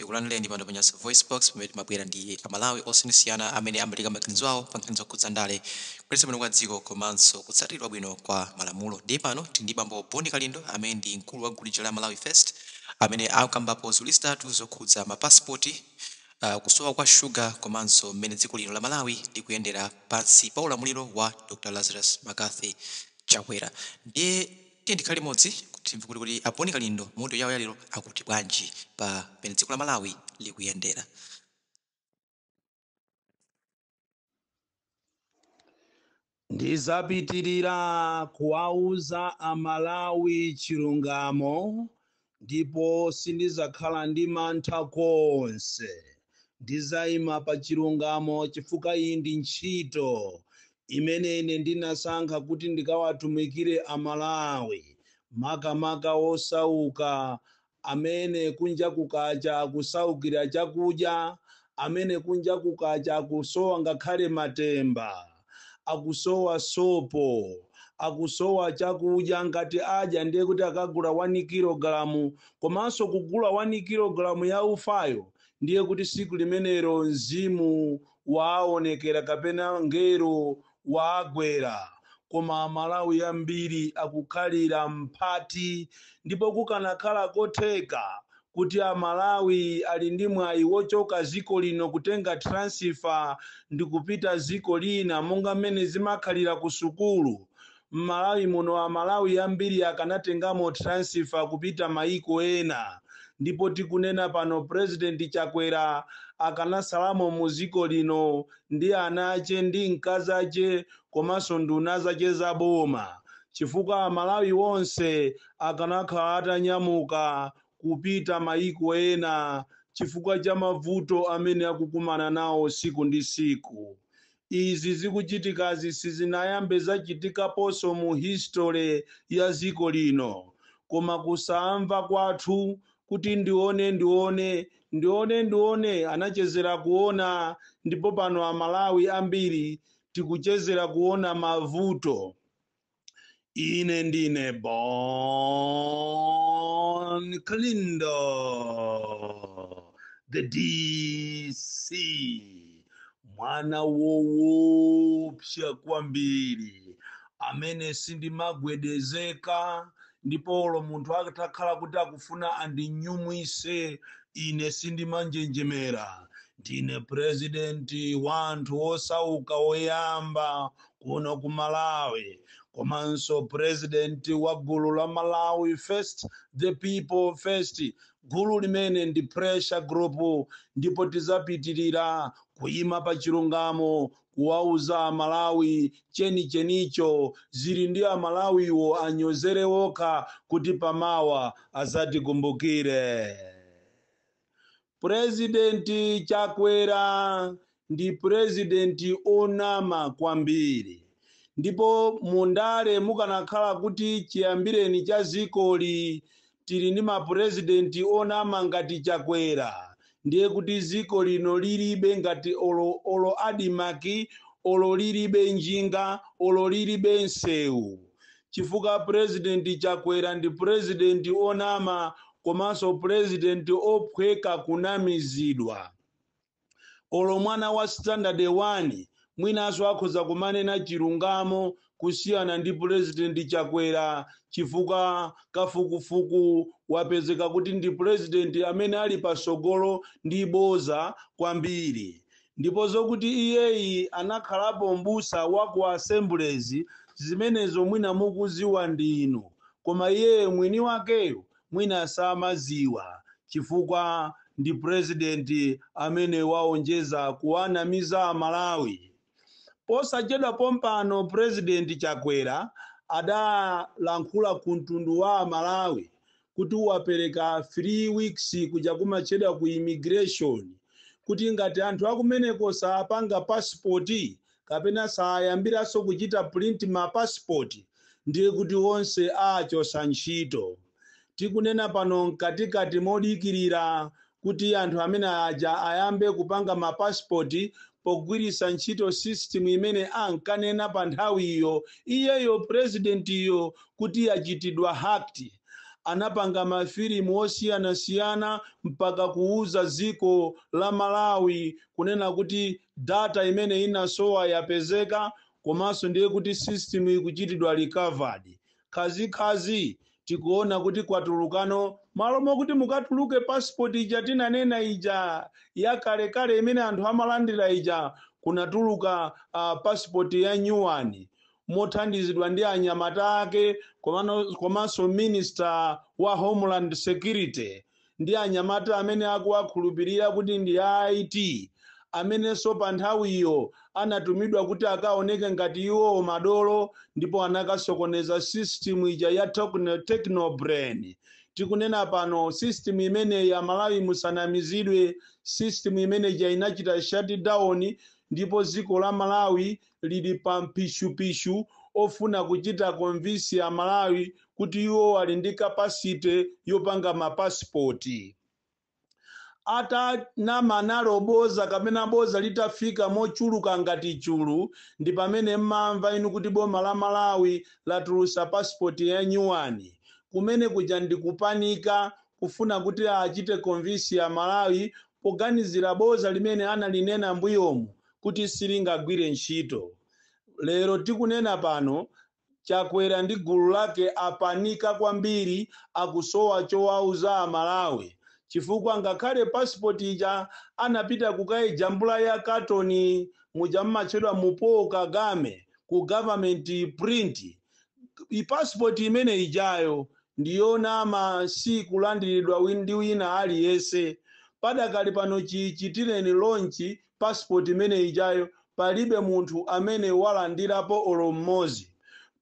Tikulandireni pano pa Nyasa VoiceBox, pamene timabwera ndi Amalawi osiyanasiyana amene amapereka maganizo awo pa nkhani zokhudza ndale, kuyendetsa bwino kwa dziko komanso kutsatidwa bwino kwa malamulo. Ndiye pano tili ndi bambo Bon Kalindo, amene ndi mkulu wa gulu la Malawi First, amene akukambapo ziwiri zitatu zokhudza mapasipoti, kusowa kwa shuga komanso mmene dziko lino la Malawi likuyendera pansi pa ulamuliro wa Dr Lazarus McCarthy Chakwera. Ndiye tiye ndikhale limodzi kuti timve kuti a Bon Kalindo mu audio yawo yalero akuti bwanji pa mmene dziko la Malawi likuyendera. Ndizapitirira kuwauza Amalawi chilungamo ndipo sindizakhala ndi mantha konse. Ndizayima pa chilungamo chifukwa iyi ndi ntchito imene ine ndinasankha kuti ndikawatumikire Amalawi, makamaka osauka amene kunja kukacha akusaukira chakudya, amene kunja kukacha akusowa ngakhale matemba, akusowa sopo, akusowa chakudya. Ngati adya ndiye kuti akagula 1 kilogalamu, komanso kugula 1 kilogalamu ya ufayo ndiye kuti siku limenelo mzimu waonekera kapena ngelo waagwera. Koma Amalawi ambiri akukhalira mphati, ndipo kukanakhala kotheka kuti Amalawi ali ndi mwayi wochoka ziko lino kutenga transfer ndi kupita ziko lina monga mmene zimakhalira ku sukulu m'Malawi muno, Amalawi ambiri akanatengamo transfer kupita maiko ena. Ndipo tikunena pano President Chakwera akanasalamo mu ziko lino ndi ana ache ndi mkazi ache komanso nduna zache za boma, chifukwa Amalawi wonse akanakhala atanyamuka kupita maiko ena chifukwa cha mavuto amene akukumana nawo siku ndi siku. Izi zikuchitikazi sizinayambe zachitikaponso mu history ya ziko lino, koma kusamva kwathu kuti ndione ndione ndione ndione anachezera kuona, ndipo pano Amalawi ambiri tikuchezera kuona mavuto. Ine ndine Bon Kalindo, the DC, mwana woopsa kwambiri amene sindimagwedezeka, ndipo olo munthu atakhala kuti akufuna andinyumwise ine sindimanjenjemera. Ndine president wa anthu osauka oyamba kuno ku Malawi, komanso president wa gulu la Malawi First, the people first, gulu limene ndi pressure group, ndipo tizapitirira kuyima pa chilungamo, kuwauza Amalawi chenichenicho. Zili ndi Amalawiwo anyozere okha kuti pamawa azatikumbukire. President Chakwera ndi president onama kwambiri, ndipo mundale mukanakhala kuti chiyambireni cha zikoli tili ndi mapurezidenti onama ngati Chakwera, ndiye kuti ziko lino lilibe ngati olo ADMARC, olo lilibe njinga, olo lilibe nsewu, chifukwa President Chakwera ndi president onama komanso president ophweka kunamizidwa. Olo mwana wa standard 1 mwinanso akhoza kumanena chilungamo kusiyana ndi President Chakwera, chifukwa kafukufuku wapezeka kuti ndi president amene ali pasogolo ndi boza kwambiri. Ndipo zokuti iyeyi anakhalapo mbusa wa ku Assemblies, zimenezo mwina mukuziwa ndinu, koma iye mwini wakeyo mwina samaziwa, chifukwa ndi president amene waonjeza kuwanamiza Amalawi. Posachedwa pompano President Chakwera adalankhula ku mtundu wa Amalawi kuti wapereka 3 weeks kuja kumatchedwa ku immigration, kuti ngati anthu akumeneko sapanga passport kapena sayambiranso kuchita print ma passport, ndiye kuti onse achosa ntchito. Tikunena pano mkatikati modikirira kuti anthu amene aja ayambe kupanga ma passport pogwiritsa ntchito system imene ankanena pa nthawiyo iyeyo presidentiyo kuti yachitidwa hacked. Anapanga mafilimu osiyanasiyana mpaka kuuza dziko la Malawi kunena kuti data imene inasowa yapezeka, komanso ndiye kuti system ikuchitidwa recovered. Khazikhazi tikuona kuti kwatulukano, malo mokuti mukatuluke passport ija tinanena ija yakalekale imene anthu amalandira ija, kunatuluka passport ya nyuwani mothandizidwa ndi anyamata ake komanso Minister wa Homeland Security ndi anyamata amene akuwakhulupirira kuti ndi a IT, amenenso pa nthawiyo anatumidwa kuti akaoneke ngati iwowo madolo, ndipo anakasokoneza system ija ya Technobrain. Tikunena pano, system imeneyi, Amalawi musanamizidwe, system imeneyi inachita shutdown, ndipo dziko la Malawi lili pa mpishupishu ofuna kuchita convince Amalawi kuti iwo ali ndi capacity yopanga mapasipoti. Atanama nalo boza kapena boza litafika mochuluka ngati chulu, ndi pamene mmamva inu kuti boma la Malawi latulusa pasipoti ya nyuwani. Kumene kuja ndikupanika kufuna kuti achite convince ya Malawi poganizira boza limene analinena mbuyomu kuti silingagwire ntchito. Lero tikunena pano, Chakwera ndi gulu lake apanika kwambiri, akusowa chowauza Amalawi, chifukwa ngakhale pasipoti ija anapita kukayijambula ya katoni muja mmatchedwa mu Paul Kagame ku Government Print, ipasipoti imene ijayo ndiyonama, si kulandiridwa ndi wina aliyense. Padakali pano, chichitireni launch pasipoti imene ijayo, palibe munthu amene walandirapo olo mmodzi.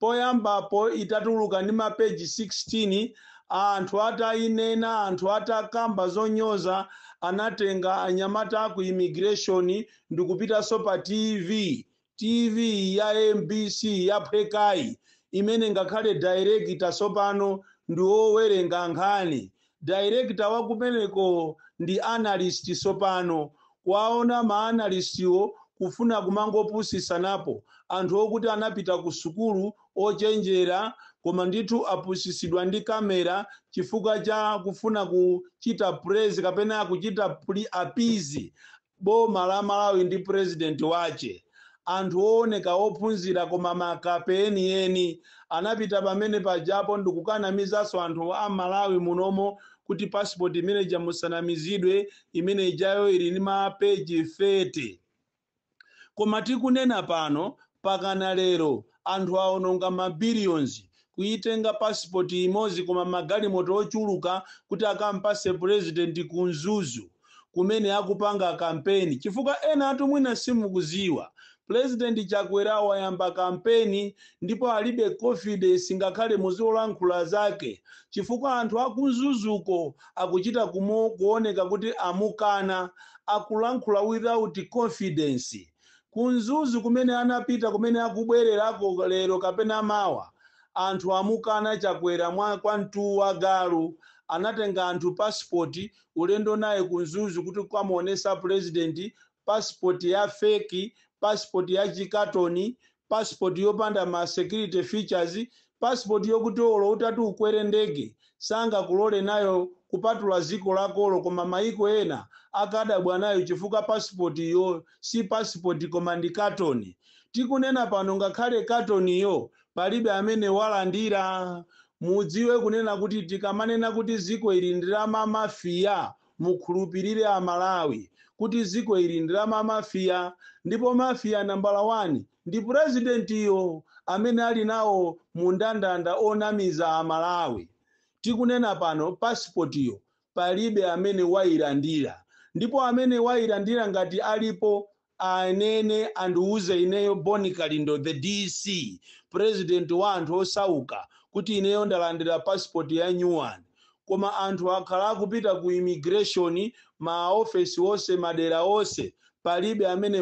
Poyambapo itatuluka ndi mapeji 16, anthu atayinena, anthu atakamba zonyoza, anatenga anyamata aku immigration ndikupitanso pa TV, TV ya MBC yaphwekayi, imene ngakhale director sopano ndi wowerenga nkhani, director wakumeneko ndi analyst. Sopano kwaona ma analystiwo kufuna kumangopusisanapo anthu okuti anapita ku sukulu, ochenjera, koma ndithu apusisidwa ndi kamera chifukwa cha kufuna kuchita praise kapena kuchita appease boma la Malawi ndi president wache. Anthu ooneka ophunzira koma makape enieni anapita pamene pajapo ndikukanamizanso anthu a Malawi munomo kuti passport imene musanamizidwe, imene ijayo ili ndi mapeji 30. Koma tikunena pano, pakana lero anthu aononga mabillions kuitenga passport imodzi, koma magalimoto ochuluka kuti akampase president ku Mzuzu kumene akupanga kampeni, chifukwa ena atu mwina simukuziwa, President Chakwera wayamba kampeni ndipo alibe confidence ngakhale muzolankhula zake, chifukwa anthu akumzuzuko akuchita kuoneka kuti amukana. Akulankhula without confidence. Kumzuzu kumene anapita, kumene akubwererako lero kapena mawa, anthu amukana Chakwera mwa kwa mtuwu wa galu. Anatenga anthu passport ulendo naye kumzuzu kuti kwamuonesa president passport ya fake, passport ya chikatoni, passport yopanda ma security features, passport yokuti olo utati ukwere ndege sangakulole nayo kupatula ziko lakolo, koma maiko ena akadabwa nayo, chifukwa passport iyo si passport koma ndi katoni. Tikunena pano, ngakhale katoniyo palibe amene walandira. Mudziwe kunena kuti tikamanena kuti ziko ili ndi la mamafiya, mukhulupirire Amalawi kuti ziko ili ndi la mamafiya, ndipo mafiya nambala 1 ndi purezidentiyo amene ali nawo mu ndandanda onamiza Amalawi. Tikunena pano, pasipotiyo palibe amene wayilandira, ndipo amene wayilandira ngati alipo anene, andiuze ineyo Boni Kalindo, the DC, president wa anthu osauka, kuti ineyo ndalandira passport ya new one. Koma anthu akhala akupita ku immigration, maofesi onse, madera onse, palibe amene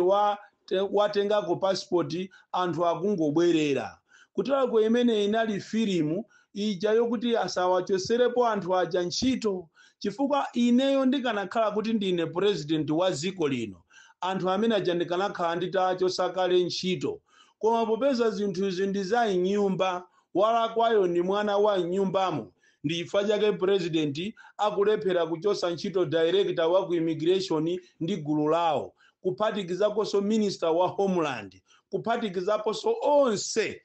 watengako passport. Anthu akungobwerera kuterako. Imene inali filimu ija yokuti asawachoserepo anthu aja ntchito, chifukwa ineyo ndikanakhala kuti ndine president wa dziko lino, anthu amene aja ndikanakhala nditachosa kale ntchito. Koma popeza zinthu izi ndi za nyumba, walakwayo ndi mwana wa nyumbamo, ndiye kuti achosedwe ntchito. Ndi chifukwa chake president akulephera kuchosa ntchito director wa ku immigration ndi gulu lawo, kuphatikizaponso minister wa homeland, kuphatikizaponso onse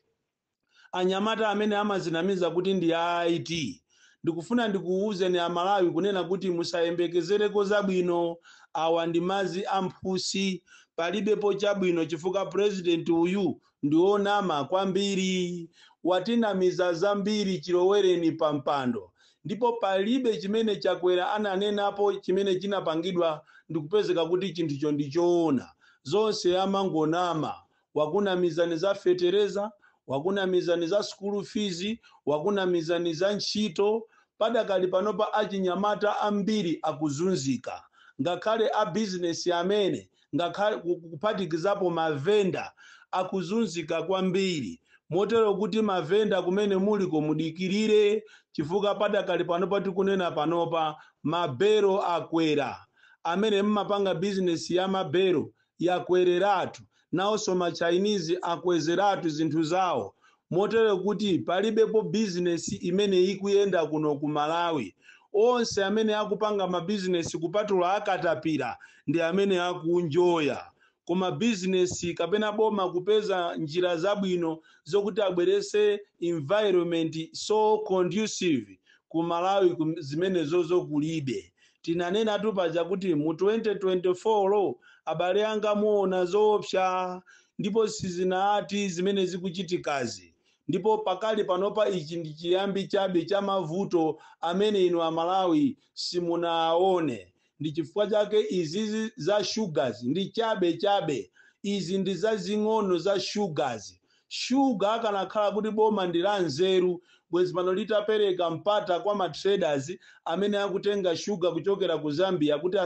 anyamata amene amazinamiza kuti ndi IT. Ndikufuna ndikuwuzeni Amalawi kunena kuti musayembekezereko zabwino. Awa ndi mazi amphusi, palibepo chabwino, chifukwa president uyu ndionama kwambiri. Watinamiza zambiri chilowereni pa mpando, ndipo palibe chimene Chakwera ananenapo chimene chinapangidwa ndikupezeka kuti chinthucho ndi choona. Zonse amangonama. Wakunamizani za fetereza, wakunamizani za school fees, wakunamizani za ntchito. Padakali panopa achinyamata ambiri akuzunzika, ngakhale a bizinesi amene, ngakhale kuphatikizapo mavenda akuzunzika kwambiri, motero kuti mavenda kumene muliko mudikirire, chifukwa padakali panopa, tikunena panopa, mabero akwera. Amene mmapanga bizinesi ya mabero, yakwereratu. Nawonso ma Chinese akwezeratu zinthu zawo, motero kuti palibepo bizinesi imene ikuyenda kuno ku Malawi. Onse amene akupanga mabizinesi, kupatula akatapira, ndi amene akunjoya. Koma bizinesi kapena boma kupeza njira zabwino zokuti abwerese environment so conducive ku Malawi, zimenezozo kulibe. Tinanenatu paja kuti mu 2024 lo, abale anga, muona zoopsa, ndipo sizinati zimene zikuchitikazi. Ndipo pakali panopa ichi ndi chiyambi chabe cha mavuto amene inu Amalawi simunaone. Ndi chifukwa chake izizi za shugazi ndi chabe chabe, izi ndi zazing'ono za shugazi. Shuga akanakhala kuti boma ndi la nzeru, bwezi pano litapereka mpata kwa ma traders amene akutenga shuga kuchokera ku Zambia kuti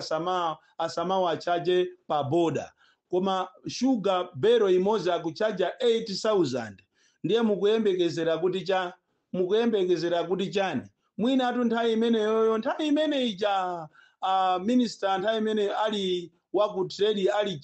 asamawachaje pa boda. Koma shuga bero imodzi akuchaja 8000. Ndiye mukuyembekezera kuti cha mukuyembekezera kuti chani? Mwinatu nthawi imeneyoyo, nthawi imene ija, minister nthawi imene ali waku trade ali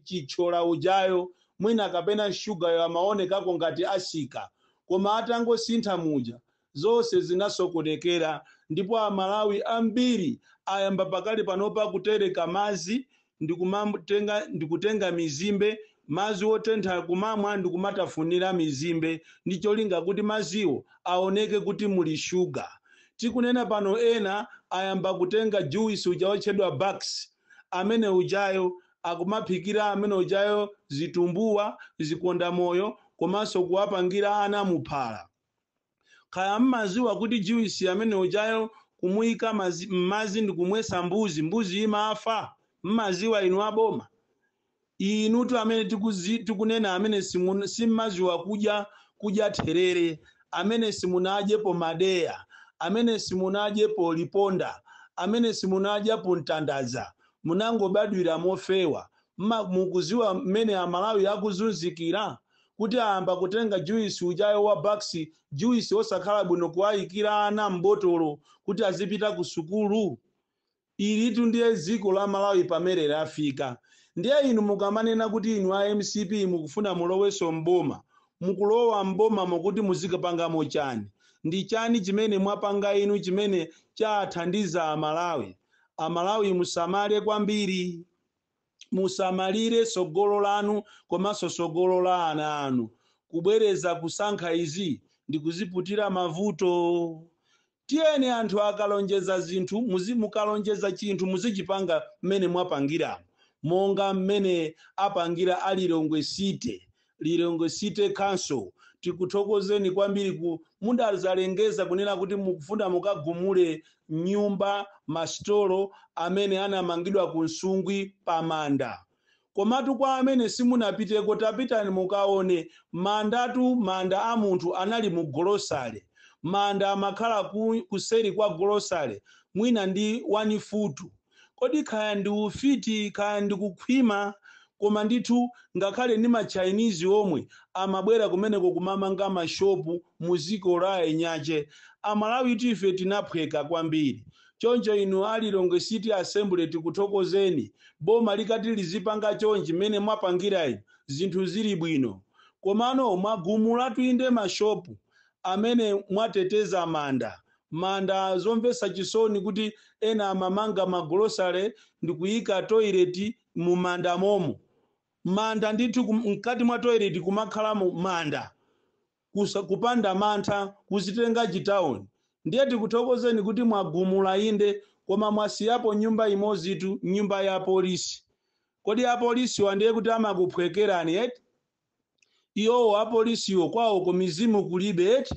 Chithyola ujayo, mwina kapena shugayo amaonekako ngati asika. Koma atangosintha muja, zonse zinasokonekera, ndipo Amalawi ambiri ayamba pakali panopa kutereka mazi ndikumatenga, ndikutenga mizimbe, mazi otentha kumamwa ndikumatafunira mizimbe, ndi cholinga kuti maziwo aoneke kuti muli shuga. Tikunena pano ena ayamba kutenga juice uja otchedwa Bax amene ujayo, akumaphikira amene ujayo zitumbuwa, zikonda moyo, komanso kuwapangira ana muphala. Kaya mmaziwa kuti juice amene ujayo kumuyika m'mazi ndikumwesa mbuzi, mbuzi imafa? Mmaziwa inu aboma inutu amene tikunena, amene simmaziwa kudya therere, amene simunadyepo madeya, amene simunadyepo liponda, amene simunadyapo mtandaza, munangobadwira mofewa, mukuziwa mmene Amalawi akuzunzikira kuti ayamba kutenga juice ujayo wa Bax, juice osakhala bwino, kuwayikira ana mbotolo kuti azipita ku sukulu? Ilitu ndiye dziko la Malawi pamene lafika. Ndiye inu mukamanena kuti inu a MCP mukufuna mulowenso mboma, mukulowa mboma mokuti muzikapangamo chani? Ndi chani chimene mwapanga inu chimene chathandiza Amalawi? Amalawi, musamale kwambiri, musamalire sogolo lanu komanso sogolo la ana anu. Kubwereza kusankha izi ndi kuziputira mavuto. Tiyeni, anthu akalonjeza zinthu, mukalonjeza chinthu muzichipanga mmene mwapangiramo, monga mmene apangira a Lilongwe City, Lilongwe City Council. Tikuthokozeni kwambiri ku mudazalengeza kunena kuti mukufuna mukagumule nyumba, masitolo amene anamangidwa ku Nsungwi pamanda. Komatu kwa amene simunapiteko, tapitani mukaone mandatu. Manda a munthu anali mu golosale. Manda amakhala kuseri kwa golosale, mwina ndi 1 futu. Kodi kaya ndi ufiti, kaya ndi kukhwima, koma ndithu ngakhale ndi ma Chinese omwe amabwera kumeneko kumamanga mashopu mu ziko la enyache. Amalawi tife tinaphweka kwambiri. Choncho inu a Lilongwe City Assembly, tikuthokozeni. Boma likati lizipanga chonchi mmene mwapangira inu, zinthu zili bwino. Komano mwagumulatu inde mashopu amene mwateteza manda. Manda, zomvetsa chisoni kuti ena amamanga magolosale ndikuyika toilet mu manda momo. Manda ndithu, mkati mwa toilet kumakhalamo manda. Kupanda mantha, kuzitenga chitawuni. Ndiye tikuthokozeni kuti mwagumula, inde, koma mwasiyapo nyumba imodzitu, nyumba ya polisi. Kodi apolisiwa ndiye kuti amakuphwekerani eti? Iwowo apolisiwo kwawo kumizimu kulibe eti?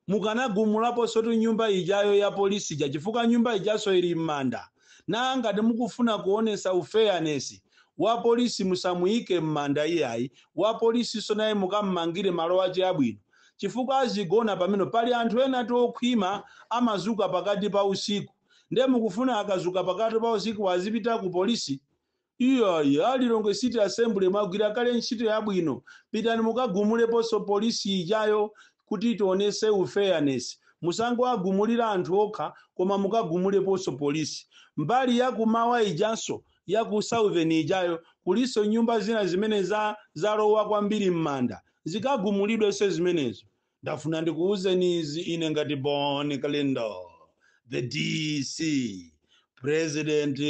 Mukanagumulaponso tu nyumba ijayo ya polisi ija, chifukwa nyumba ijaso ili m'manda. Na ngati mukufuna kuonesa ufairness, wa polisi musamuyike m'manda iyayi. Wa polisiso naye mukammangire malo ache abwino, chifukwa azigona pamene pali anthu ena ati okhwima amazuka pakati pa usiku. Ndiye mukufuna akazuka pakati pa usiku azipita ku polisi? Iyayi, a Lilongwe City Assembly, mwagwira kale ntchito yabwino. Pitani mukagumuleponso polisi ijayo kuti tionese ufairness. Musangoagumulira anthu okha, koma mukagumuleponso polisi. Mbali yakumawa ijanso, yaku southern ijayo, kuliso nyumba zina zimene zalowa kwambiri m'manda, zikagumulidwenso zimenezo. Ndafuna ndikuwuzeni izi ine ngati Bon Kalindo, the DC, president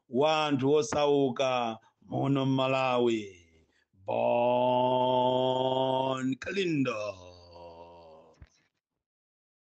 wa anthu osauka muno Mmalawi. Bon Kalindo.